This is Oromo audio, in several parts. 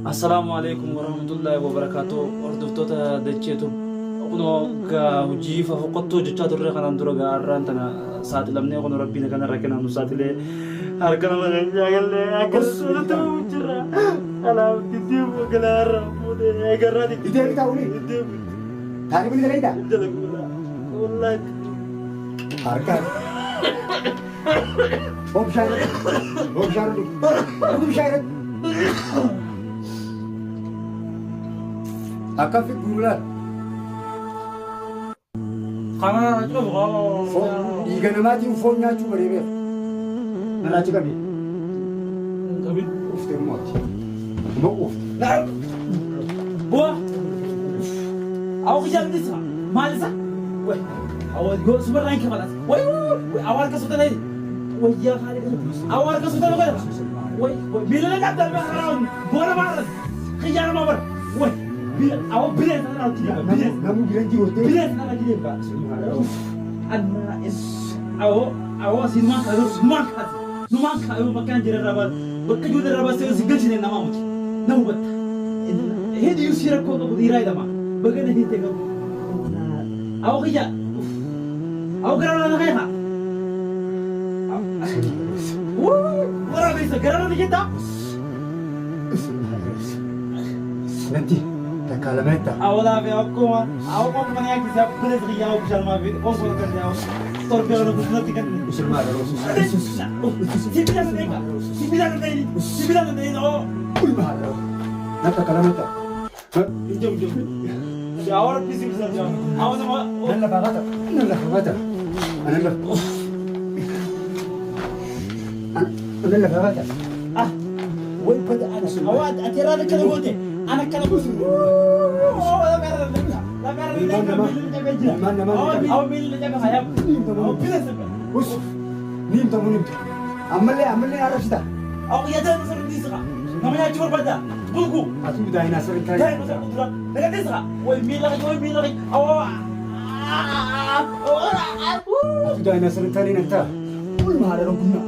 Assalaamu alaikum warahmatullahi wabarakaatuh. Hordoftoota dacheetu kunoo gaa hojii fofokkottuu hojjechaa turre kanaan dura gaa har'aan tana saaxilamnee kunoo rabbiin kana rakkinaan nu saaxilee harka nama keenyaa gallee akka suuratti jirra. Kanaaf diddiimu galaa har'a fuudhee eegarraa Itti eegtaa olii? diddiimu Taarikni ni dalagaa? dalaguudha. Wallaahi. Harkaan. Hoo bishaan irratti. Hoo bishaan irratti. Hoo bishaan irratti. Akka figguu laal. Kana cufu. Foon dhiiga namaatiin foon nyaachuu baree beeka. Narraa achi qabi. Qabin. Uftee mooti. Uma ufte. Buah. Awak kerja ni sah. Mal sah. Weh. Awak yo semua lain kepala. Weh, weh, awak ke sultan ni. Weh, ya kali. Awak ke sultan kau. Weh, weh, bila nak dalam haram. Gua nak Kerja nama ber. Weh, bila awak bila sana nak tidak. Bila. Namni biran jiru ta'e. Bila sana nak tidak. Anna is awak awak sinma kalau sinma kasi. Numaan kaayoo bakkaan jira rabaa bakka ijoollee rabaa seera si galchine namaa miti. Na hubatta. Hediyu si rakkoo qabu dhiiraa jedhama. Bagana hiite qabu. Awwa kiyya. Awwa gara lana kaya. Waraabessa gara lana jettaa. Nanti takkaa lama jettaa. Awwa laafee akkuma awwa qofa nyaachisa bilis kiyyaa bishaan maafi osoo kan yaa'u torbee kana guddinatti kan. Musulmaa dha. Sibila dandeenye sibila dandeenye sibila dandeenye oo. Ulmaa dha. Nan takka lama jettaa. Jom jom. Awwa rabbi sibila dandeenye. Awwa nama. Nan lafaa kaata. Nan lafaa kaata. Anan lafa. Anan lafaa kaata. Ah way bada ana. Awwa ati irraa akkana goote ana akkana goote. Awwa miila cabe hayaa. Awwa bila sibila. Us. Ni himtamu ni himta. Ammallee ammallee arrabsita. Awwa yaada nama sirrii dhiisqa. Nama nyaachuu barbaada. Bulgu. Atuu daa'inaa sirrii Dai taa'e. masa kudura. Daga dhiisqa. Way miila way miila. Awwa. Atuu daa'inaa sirrii taa'e nan ta'a. Ulmaa dha gunnaa.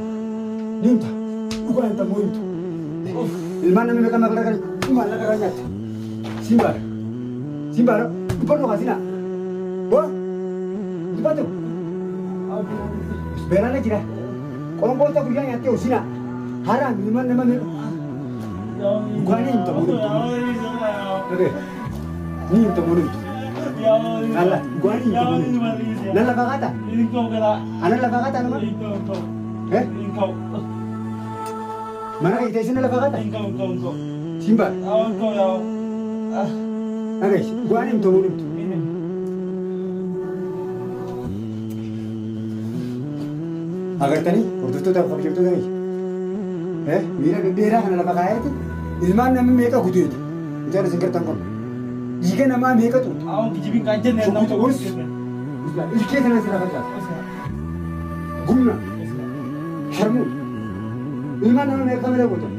Ni himta. Dhugaa himtamu himta. Ilmaan namni meeqa maqaa kan maallaqa irraa nyaatta. Siin baara. Siin baara. Dubbadhu kaasinaa. Boo. Dubbadhu. Beeraan jira. Qoonqoon ta'u guyyaa nyaattee hosinaa. Haraam ilmaan nama meeqa. Dhugaa ni himta moo himta. Dhagee. Ni himta moo himta. Lalla dhugaa ni himta moo himta. Nan lafa kaata. Anan lafa kaata nama. Eh? Mana kee teessina lafa kaata. Siin baara. Dhagee. Dhugaa ni himta moo himta. Agartanii hordoftoota fi kabajamtoota kiyya. Eh, miira dhedheeraa kana lafa kaayeeti ilmaan namni meeqa gudeedu. Mucaan isin gartan kun. Dhiiga namaa meeqa xuuxu. Shukkutu us. Ilkee kana sirra facaasa. Gumna. Sharmuu. Ilmaan nama meeqa malee gootan.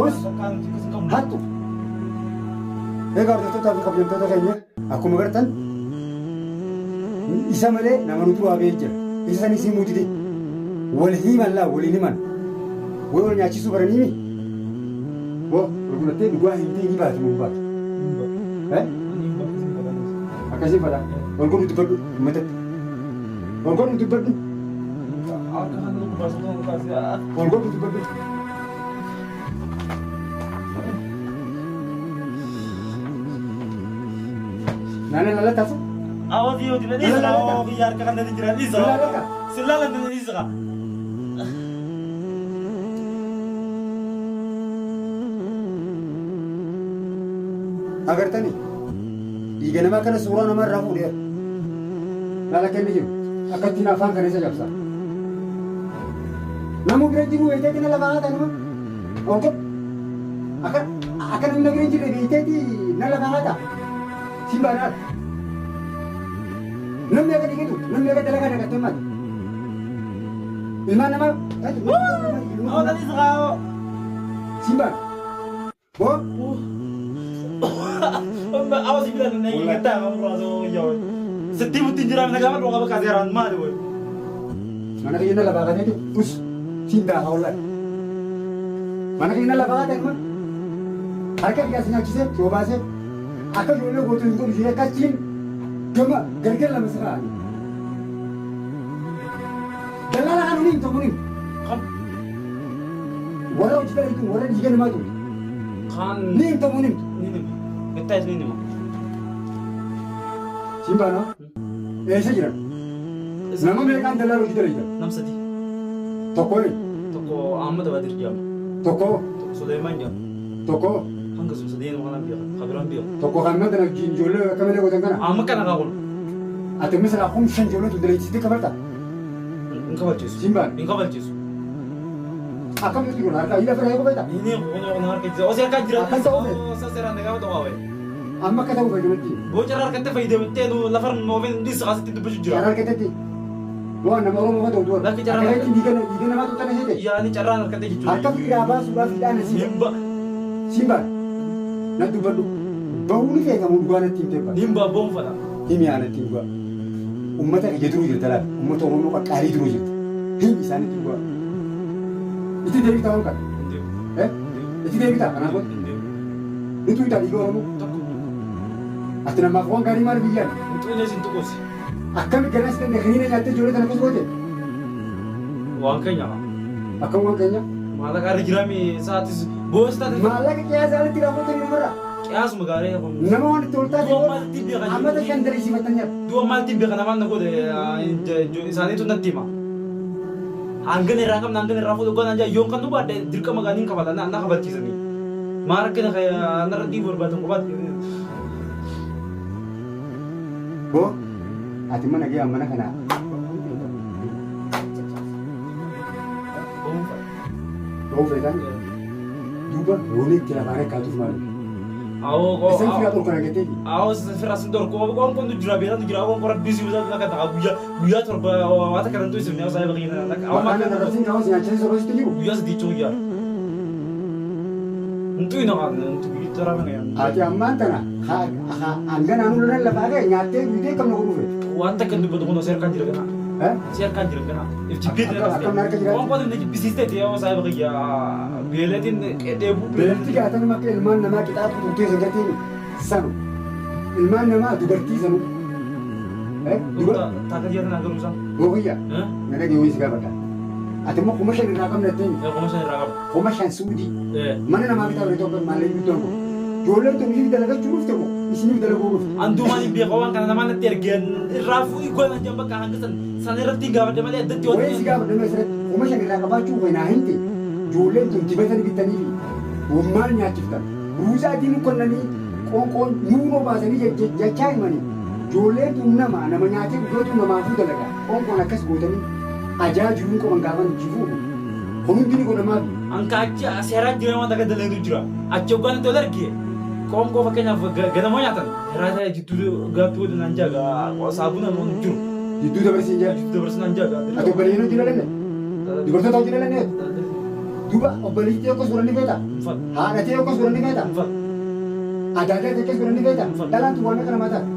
Us. Hattu. Egaa hordoftoota fi kabajamtoota keenya akkuma gartan isa malee nama nutu waa ba'ee jira. Isa sanis himuu dide. Wal himan laa waliin himan. Way wal nyaachisuu baranii mi? Woo wal godhattee dhugaa himtee ni baati moo hin baatu? Eh? Akkasiin fadhaa. Wal godhu dubbadhu uummatatti. Wal godhu dubbadhu. Wal godhu dubbadhu. Naannoo lalataa sun. Awwa si yoo dina dhiisa awwa biyya harka kan nadi jira dhiisa. Sillaa lan dina dhiisa. Agartanii dhiiga namaa kana suuraa namaa irraa fuudheera. Laala kenni jiru akka ittiin afaan kana isa cabsa. Namu bira jiru beekteeti na lafa haata nama. Onko akka akka namni na bira hin jirre beekteeti na lafa haata. Siin baanaadha. Namni akka dhiigetu namni akka dalagaa dagattee maali? Ilmaan namaa. Awwa na dhiisa kaa. Siin baana. Boo. Awwa si bila nana yi gataa kan muraasa yoo Sitti mutti jiraan nagaa madhu qaba kaseeraan maali woy. Mana kiyya na lafaa kateeti us siin daakaa wallahi. Mana kiyya na lafaa kaate amma. Harka kiyyaa si nyaachisee si obaasee akka ijoollee gootu hin godhu ishee akkachiin gama gargar lama si kaa'ani. Dallaala kana ni himta kun himta. Kam? Warra hojii dalagu warra dhiiga namaa ture. Kaan. Ni himta kun himta. Ni nima. Gattaayis ni nima. Siin baanaa? Eessa jiran? Nama meeqaan dallaala hojii dalagdan? Nam sadi. Tokko eenyu? Tokko Ahmad Abadir jedhama. Tokko Tokko Suleymaan jedhama. tokko Hanga sun sadeen kanaan beekan. Kabiraan beeku. tokko kan mana tana ijoollee akka malee gootan kana. Amma kana kaa kun. Ati misira kum shan ijoollee tun dalagsiistee kabalta. Hin kabalchiisu. Siin baana. Hin kabalchiisu. Akkam nuti kun harkaa hidha fira eeguu beekta? Inni kun kun harka jira. Osoo harkaa jira. Akkan ta'uu feete. Osoo seeraan nagaa ta'uu waa'ee. Amma akka ta'uu feete natti. Boca irraa harkatti fayyadamtee nu lafarra nu ofiin dhiisa kaasitti dubbachuu jira. Carraa harkatetti. Waan nama Oromoo fa ta'u du'a. Lakki carraa Akka keetti dhiiga dhiiga namaa xuxxana seete. Yaani carraan harkatte jechuudha. Harka ofirraa baasuudhaaf hidhaan si. Nimba. Siin baana. Na dubbadhu. Bahuu ni feetamu dhugaa natti himtee bara. Nimba boonfata. Himi yaa natti dhugaa. Ummata kiyya duruu jirta laal. Ummata Oromoo qaqqaalii duruu jirta. Himi isaanitti dhugaa. Itti deebitaa waan kana. Eh? Itti deebitaa kanaaf booda. Ni tuqxaa dhiiga Oromoo. Tokko. Ati namaaf waan gaarii maaliif hin yaadne? Hin tuqnes hin tuqus. Akkami garaa si danda'e kiniina nyaattee ijoollee tana akkas goote? Waan keenya kaa. Akkam waan keenya? Maallaqa irra jiraami sa'aatis boos taate. Maallaqa qiyaasa alatti raawwatanii namarraa. Qiyaasuma gaarii kun. Nama waan itti ol taate Du'a maalti beeka jiru. amata shan dalisiifattanii hafe. Du'a maalti beeka namaan na godhe isaaniitu natti hima. Hangana irraa qabna hangana irraa fuudhu godhan jaa yoon kan nu baadhe dirqama gaaniin kafala na kafalchiisanii. Maa rakkina narra dhiibu barbaadan qofaatti. Boo ati mana gee mana kana. Boo feetaan duuba loonii itti lafaan akkaatuuf maali? Awoo Isan firaa dhorkan argattee Awoo firaa sun dhorku qoon kun jira beekan jira qoon kun rabbii si bisaa akka ta'a guyyaa guyyaa torba waan takka nan tuysimne awoo saayiba kiyya nan awoo Maqaan maal arrabsiin kaawwas nyaachisee sobaasitti jiru. guyyaa sadii jechuun guyyaa. Ntuyi na kan ntuyi tara na yan. Ati ammaan tana hanga naannoo lolan lafaa ga'e nyaattee guutee kam na godhuu feete? Waan takka hin dubbatu kun seerkaan jira kana. Eh? Seerkaan jira kana. If jibbeetti na Akkam harka jiraatti? Waan qoon na jibbisiisteeti yoo saayiba kiyya beeleetiin dheebuu. Beelti gaatanii akka ilmaan namaa qixaaxu turtee san gartee sanu. Ilmaan namaa dubartii sanu. Eh? Taakka jira na garuu isaan. Bookiyya. Na dhagee wayii si gaafadha. Ati immoo 5,000 irraa qabna jettee 5,000 irraa qaba. 5,000 suudii. Mana namaa bitaa bira Itoophiyaa maallee guddaan kun. Ijoolleen tun isiniif dalagachuu dhufte moo isiniif dalaguu dhufte? Anduu maal hin beeka waan kana namaa natti ergee irraa fuudhii godhan jedhan bakka hanga san san irratti hin gaafadhe malee addatti waan. Wayii si gaafadha mee asirratti 5,000 irraa qabaachuu kee naa himte ijoolleen tun dibata ni bittanii fi maal nyaachiftan? Ruuza adii nu kennanii qoonqoon nuunoo baasanii jechaa himanii ijoolleen tun nama nama nyaatee dhugeetu namaafuu dalaga qoonqoon akkas gootanii ajaa jiruun qaban gaafan hojii fuudhu kun hundi ni godhamaafi. Anka achi seeraa jira waan takka dalagu jira. Achi hoggaan itti ol arge qoonqoo fakkeenyaaf ganamoo nyaatan raata jidduu gaaffii godhu naan jaaga saabuna hin jiru. Jidduu dabarsiin jaa. Jidduu dabarsiin naan jaaga. Ati obboleeyyan hojii dhalanne? Dubartoota hojii dhalanne? Duuba obboleettii akkas godhan ni feeta? Haadha tee akkas godhan ni feeta? Adaadaa tee akkas godhan ni feeta? Dhalaan tun waa meeqa namaa taate?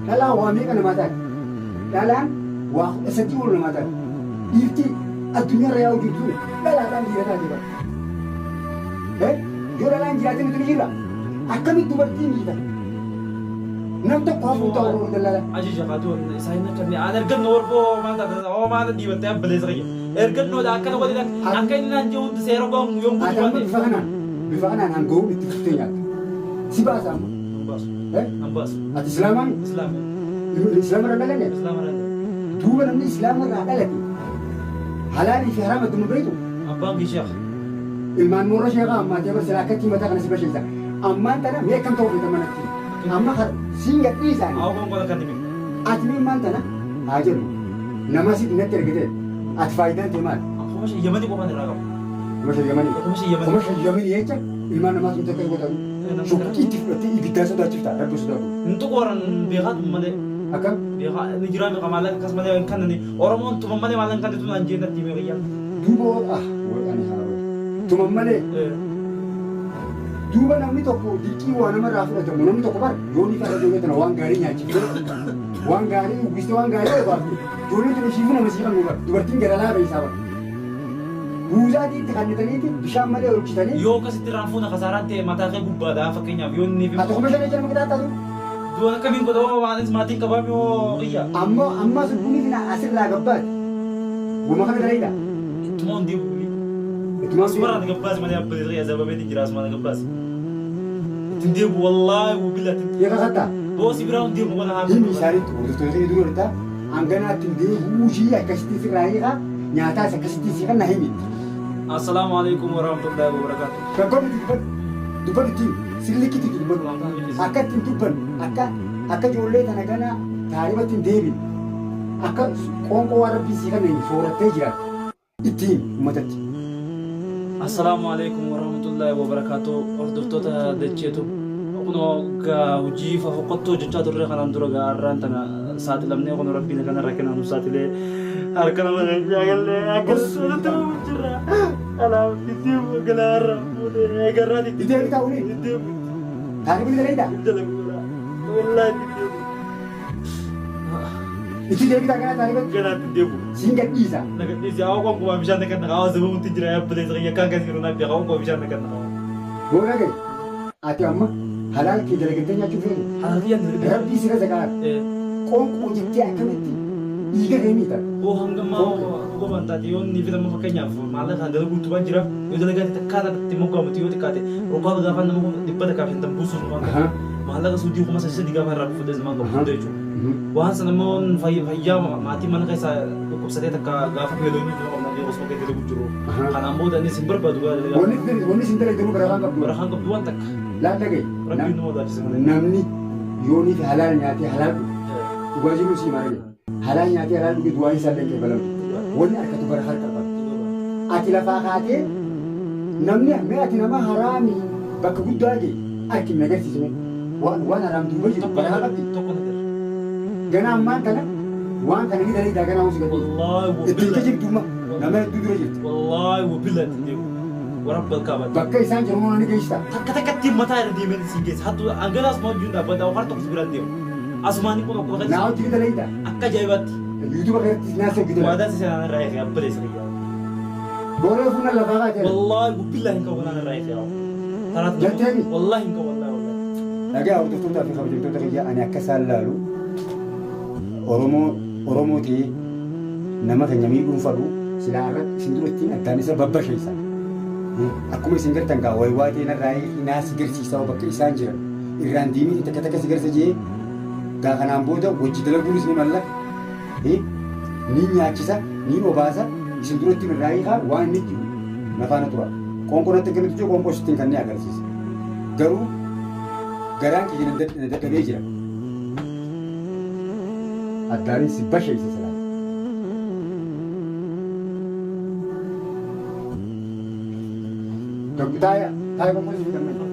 Dhalaan waa meeqa namaa taate? Dhalaan waa 13 ol namaa taate. Dhiirti addunyaarra yaa'u jirtu tun dhalaadhaan dhiira taate bara. Eh? Yoo dhalaan jiraate nuti ni jirra. Akkamitti dubartii miita? Nam tokko hafuu ta'u Oromoo dallala. Ajaja kaatu isaan akka inni aan ergannoo warboo maal taate oo maal dhiibattee abbaleessa kiyya. Ergannoodha akkana godhe akka inni naan jiru hundi seera goon yoon guutuu Ati amma baate. bifa kanaan hanga'uun itti fuftee nyaatta. Si baasa amma. Nan baasu. Eh? Nan baasu. Ati Islaamaami? Islaama. Islaama irra dhalanne? Islaama irra. Duuba namni Islaama irraa dhalate halaalii fi haraama adduma beektu. Abbaan kee sheekha. Ilmaan moora sheekhaa ammaatee bar silaa akkatti mataa kana si basheessa. Ammaan tana mee akkam ta'uu feeta manatti? Amma siin gadhiisaani. Haa gongola kan hime. Ati mee ammaan tana haa jennu nama si natti ergite ati faayidaan tee maali? 5,000 Yamanii qofaan irraa qaba. 5,000 Yamanii. 5,000 Yamanii. 5,000 Yamanii jecha ilmaan namaa sun takka godhatu. Shuqquxii itti fudhattee ibiddaa sodaachifta rabbi sodaatu. Hin tuqooran beekaatu malee. Akkam? Beekaa ni jiraa meeqa maallaqa akkas malee hin kannani Oromoon tuman malee maallaqa hin kannitu naan jee natti hime kiyya. Duuba ah way ani haa tuman malee. Duuba namni tokko dirqii waa namarraa fudhatamu namni tokko bar yoo ni fara ijoollee tana waan gaarii nyaachifte waan gaarii uwwiste waan gaarii obaafte ijoolleen tun ishiifuu nama sii kannu bar dubartiin gara laafee isaa bar. Ruuzaatii itti kannitaniiti bishaan malee hojjetanii. Yoo akkasitti raanfuuna kasaaraan ta'e mataa kee gubbaadha fakkeenyaaf yoo inni Ati 5,000 jecha nama qixaaxxatu. Du'a akkamiin godhama maatis maatiin qabaame hoo qiyya. Ammoo amma sukkuunii fi asirraa gabbaati. Guma kana dalaydha. Ittuma hundi bu'ii. Ittuma hundi. Asumarraa na gabbaasi malee abbaa qiyya sababeetiin jira asumaa na gabbaasi. Ittiin deebu wallaahi wubila. Eega kattaa. Boosi biraa hundi deemu kana haa. Himi isaaniitti hordoftoota kee dura dhuftaa hanganaa ittiin deebi'uu ishii akkasitti sirraa hiikaa nyaataas akkasitti sii kanna himi. Assalaamu alaikum warahmatullahi wabarakatuh. Gaggoomi dubbadhu dubbadhu ittiin sirriitti dubbadhu akka ittiin dubbannu akka akka ijoollee tana gana taariba ittiin deebin akka qoonqoo waan rabbiin sii kanneen soorattee jiraattu ittiin uummatatti. Assalaamu alaikum warahmatullahi wabarakatuh. Hordoftoota dacheetu kunoo gaa hojii fofoqqottoo hojjechaa turre kanaan dura gaa har'aan tana saaxilamnee kun rabbiin kana rakkina nu saaxilee harka nama jaagallee akka sodaatu jira. Kanaaf itti galaarra fuudhee eegarraan itti Itti deebitaa waliin? Itti deebitu. Taariba ni dalaydhaa? Itti dalaguudha. Wallaahi itti deebitu. Itti deebitaa ganaa taariba? Ganaa itti deebitu. Siin gadhiisa. Nagadhiisi hawa qonkuma bishaan nakan hawa zabamutti jira yaabbalee sirriya kan kan jiru naaf hawa qonkuma bishaan nakan hawa. Boona gahe ati amma halaal kee dalagattee nyaachuu feetu. Halaal kiyya dalagattee. Rabbii sirra zaqaa. Qoonqoo jettee akkamitti dhiiga kee miita. Hoo hangammaa dhugumaan taate yoo inni fi nama fakkeenyaaf maallaqa kan dalaguu utubaan jira yoo dalagaate takkaa taate moggaamatu yoo xiqqaate rokaa gaafa nama 150 buusuuf waan qabu. Maallaqa suudii 3,300 gaafa irraa fuudhee zaman qabu hunda jechuudha. Waan sana immoo fayyaa maatii mana keessaa dhukkubsatee takka gaafa beelonni jiru qabna jedhu osoo keessa dalagu jiru. Kanaan booda innis hin barbaadu gaafa dalagaa. Wanni isin dalagdanuu barakaan qabdu. Barakaan qabdu waan takka. Laal dhaga'i. Rabbiin nu sodaachise malee. Namni yoonii fi halaal nyaatee halaal dhuge. Dhugaa jiru sii maal halaal nyaatee halaal dhuge du'aan isaa illee qeebalamtu. Wanni harkatu barakaa qaba. Ati lafaa kaatee namni mee ati nama haraamii bakka guddaa ga'e harki hin agarsiisne waan haraam duuba jiru barakaa qabdi. Tokko na jira. Ganaa ammaan kana waan kana ni dalagaa ganaa hoos gadhiisa. Wallaahi Ittiin kijibduma nama hedduu dura jirti. Wallaahi wabila ittiin deemu. Warabba kaaba. Bakka isaan jiru ni geessita. Takka takkatti mataa irra deemee siin geessa. Hattu angala asuma wajjin dhaabbata waan tokko si biraan deemu. Asumaan kun akkuma Naa kan hojii ni dalagaa. akka ajaa'ibaatti. Yuutuuba keessatti naa seeggite. Waadaa si seenaan irraa eegee abbalee sirriyaa. Booree fuula lafaa kaatee. Wallaahi wabila hin qabu naan irraa eegee. Jetteemi? Wallaahi hin qabu wallaahi wallaahi. Dhagaa hordoftootaa fi kabajamtoota kiyya ani akka isaan laalu Oromoo ta'ee nama keenya miidhuun fadhu silaa irratti isin dura ittiin addaan isa babbasheessa. Akkuma isin gartan gaa waywaa ta'e narraa naa si garsiisaa bakka isaan jiran irraan deemee takka takka si garsa jee gaa kanaan booda hojii dalaguunis ni malla ni nyaachisa ni obaasa isin dura ittiin irraa hiikaa waan inni jiru nafaana tura. Qoonqoo natti kennitu jiru qoonqoo sittiin kan ni agarsiisa. Garuu garaan kiyya na dadhabee jira. Addaanin si basheessa silaa. Taaya taaya qoonqoo si fidan malee.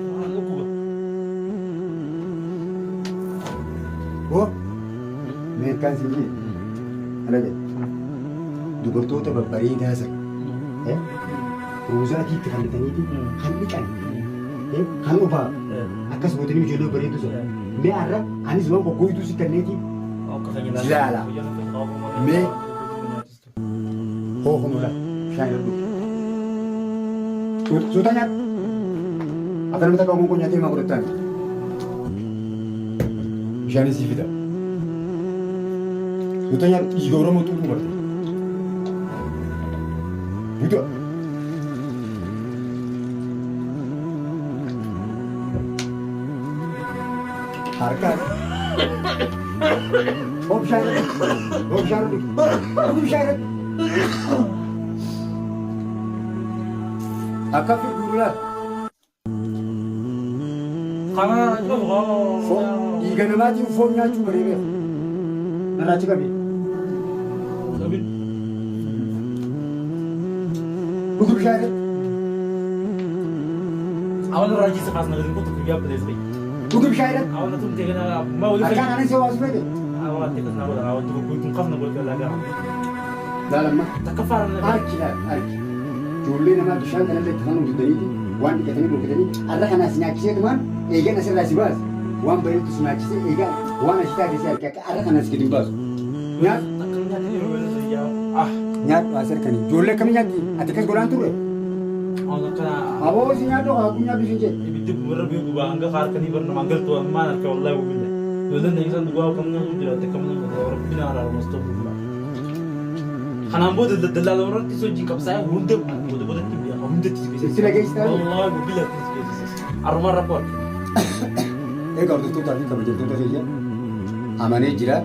Hoo meeqaan si jee alaga dubartoota babbareedaa sana ruuzaatii itti fannitaniiti kan dhiqan kan obaa akkas gootanii ijoollee bareedu sana mee har'a anis waan goggooytuu si kenneeti Laala. Mee hoo humna bishaan irra dhugi. Suuta nyaata. Akka namni takka qoonqoo nyaatee maa godhattaan. Bishaan sii fida. Suuta nyaata dhiiga Oromoo xuuxuu barte. Buta. Harkaan. Hoo bishaan irra dhugi. Hoo bishaan irra dhugi. Dhugi bishaan irra. Akka fi laal. Foon dhiiga namaatiin foon nyaachuu baree beeku. Narraa achi qabi. Dhugi bishaan irra. Awan raajii si kaasna gadi kutu guyyaa bilee sirrii. Dhugi bishaan irra. Awan tumte kana ma wali Harkaan anan si waasu fedhe. Awan ati kasna godha awan tuku guutuun kafna godha lagaa. Laalamma. Takka faara na. Harki laal harki. Ijoollee namaa bishaan kanallee itti kan hojjetaniiti waan dhiqatanii dhokatanii har'a kanaas nyaachiseetumaan eegan asirraa si baase waan bareedu si nyaachisee eegan waan asii taate si harka akka har'a kanaas gadi hin baasu. Nyaata Takka nyaata yeroo beela sirrii. Ah. Nyaadhu as harkanii. Ijoollee akkamii nyaatti? Ati akkas godhaan turre? Waan akkana. Aboo si nyaadhu haa nyaadhu siin jedhe. Ibiddi warra biyya gubaa hanga harkanii bar namaan galtu ammaan harka wallaahi wabilla. Ijoolleen ta'e isaan dhugaa akkam nama jiraate akkam nama ta'e rabbiin araarama astagfirullah. Kanaan booda daldala irratti hojii qabsaa'ee hunda booda boodatti beeka hundatti si Itti dhageessisaa? Wallaahi wabilla si geessisa. Arrumaan rakkoo arge. Egaa hordoftootaa fi kabajamtoota keenya amanee jira.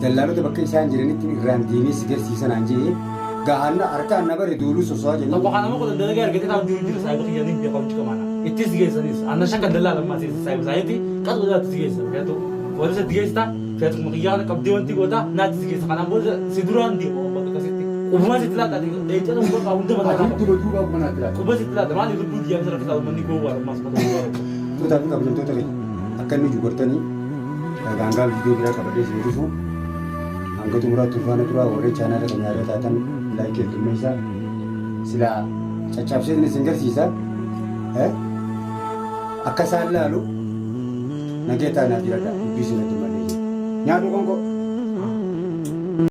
Dallaalota bakka isaan jiranitti irraan deemee si garsiisan aan jedhee gahanna harkaan na bare duuluu soso'aa jennu. Tokko kana muka dalagaa argatee taa'u jiru jira saayiba kiyya ni beeka hojii qamaana. Itti si geessanis anna shakka dallaa lammaa si saayiba saayitii qasba jaatti si geessa feetu poolisa itti geessita feetu kiyyaa kana qabdee wanti goota naatti si geessa kanaan booda si duraan deemu bakka akkasitti qubumaa sitti laata dheechaa nama bakka hunda mataa Ati qaba. dura duuba manaatti laata. Quba sitti laata maali lubbuu diyyaa isa rakkisaa uummanni gowwaa ammaas mata gowwaa. Hordoftoota fi kabajamtoota keenya akka inni jugartanii gaangaa viidiyoo biraa qabadhee isin dhufu hanga xumuraatti ulfaana turaa warreen chaanaala keenya irra taatan like heddummeessaa silaa caccabsee isin garsiisa. Akka isaan laalu nagee taanaaf jiradha dubbii isin heddummallee. Nyaadhu konko.